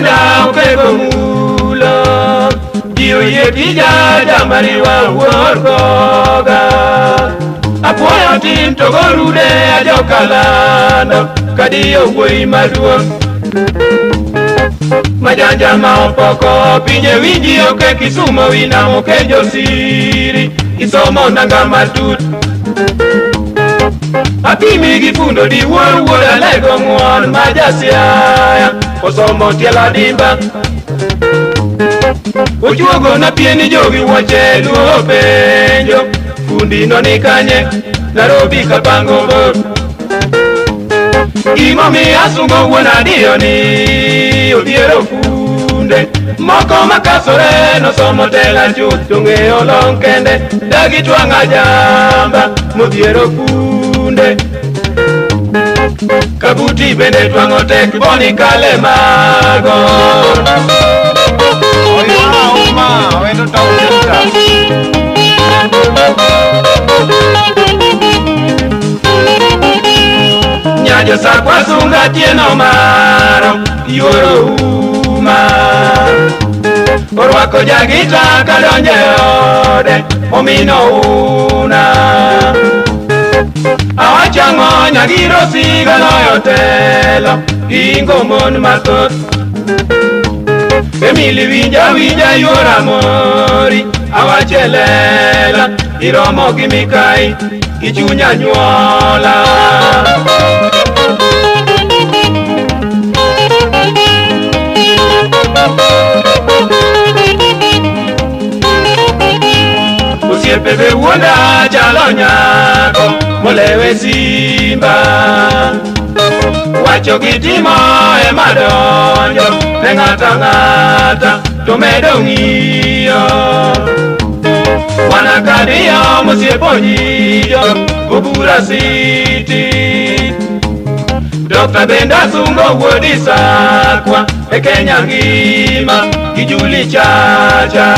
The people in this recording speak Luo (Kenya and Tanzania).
wuonda okego mulo. Ji oyie tija jamariwa wuor koga. Apuoyo tin to gorude ajokalando kadiyo wuoyi maduong'. Majanja ma opoko pinje winji oke Kisumo winamo oke josiri isomo nanga matut. Apimi gi fundo di wuor wuod alego ng'uon ma jasiaya osomo tielo dimba. Ochuogo na pieni jogi wuoche luo penjo fundi no ni kanye Nairobi kapango bor. Gimomiyo asungo wuon adiyo ni odhiero funde moko makasore nosomo tela chuth to ng'eyo long kende dagi twang'a jamba modhiero funde. Kabuti bende twang'o tek boni kale mago. Oywa Auma, Awendo Town Center. Nyajo sakwa sunga tieno maro yuoro uma. Orwako jagita kadonjo e ode omino una. Awacho ang'o nyagiro siga loyo telo ingo mon mathoth. Emily winja winja yuora mori awacho e lela iromo gi Mikai gi chuny anyuola. Osiepe be wuonda chalo nyako molewe simba. Wacho gi timo ema donjo ne ng'ato ang'ata to medo ng'iyo. Wan akadiyo mosiepo nyiyo Obura City. Dr. Benda Sungo wuod Isakwa e Kenya ngima gi Juli Chacha.